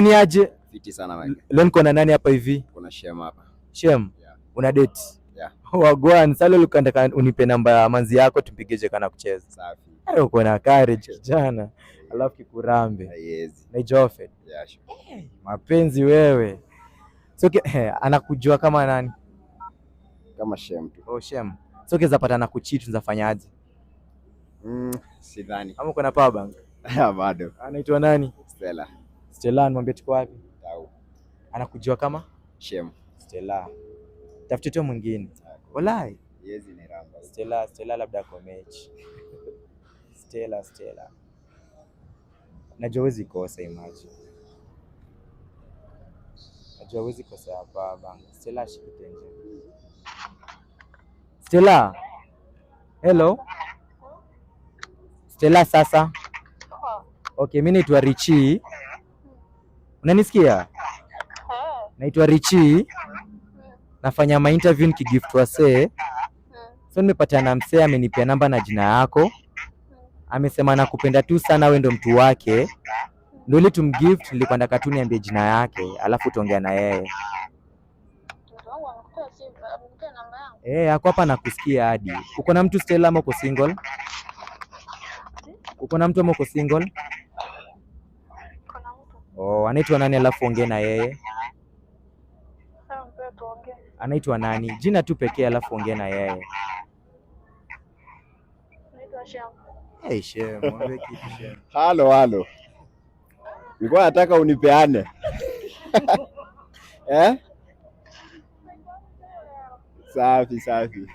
Ni aje? Fiti sana Mike. Leo niko na nani hapa hivi? Kuna Shem hapa. Shem. Yeah. Una date? Yeah. Wagwan, sasa leo nataka unipe namba ya manzi yako tumpigeje kana kucheza. Safi. Eh, uko na courage kijana. Alafu kikurambe. Haiwezi. Na Jofed. Yeah, sure. Mapenzi wewe. So anakujua kama nani? Kama Shem tu. Oh, Shem. So ukiweza pata na kucheat unafanyaje? Sidhani. Ama uko na power bank? Bado. Anaitwa nani? Stella. Stella, nimwambie tuko wapi? Tau. Anakujua kama Shem. Stella. Tafute tu mwingine. Walai. Haiwezi ni ramba. Stella, Stella labda ako mechi. Stella, Stella. Najua huwezi kosa, imagine. Najua huwezi kosa hapa bang. Stella ashike nje. Stella. Hello. Stella sasa. Okay, mimi naitwa Richi. Unanisikia? Naitwa Richi. Nafanya ma interview nikigift wasee. So nimepatana na msee amenipea namba na jina yako. Amesema nakupenda tu sana, wewe ndo mtu wake. Ndio ili tumgift, nilikuwa nataka tu niambie jina yake, alafu tuongea na yeye. Mtu wangu amekupea simu, amekupea namba yangu. Eh, ako hapa nakusikia hadi. Uko na mtu, Stella, ama uko single? Uko na mtu ama uko single? Kuna mtu. Oh, anaitwa nani alafu ongee na yeye? Sasa mpea tuongee. Anaitwa nani? Jina tu pekee alafu ongee na yeye. Naitwa Shem. Hey, Shem, mwambie kitu Shem. Halo, halo. Nilikuwa nataka unipeane. Eh? Safi, safi.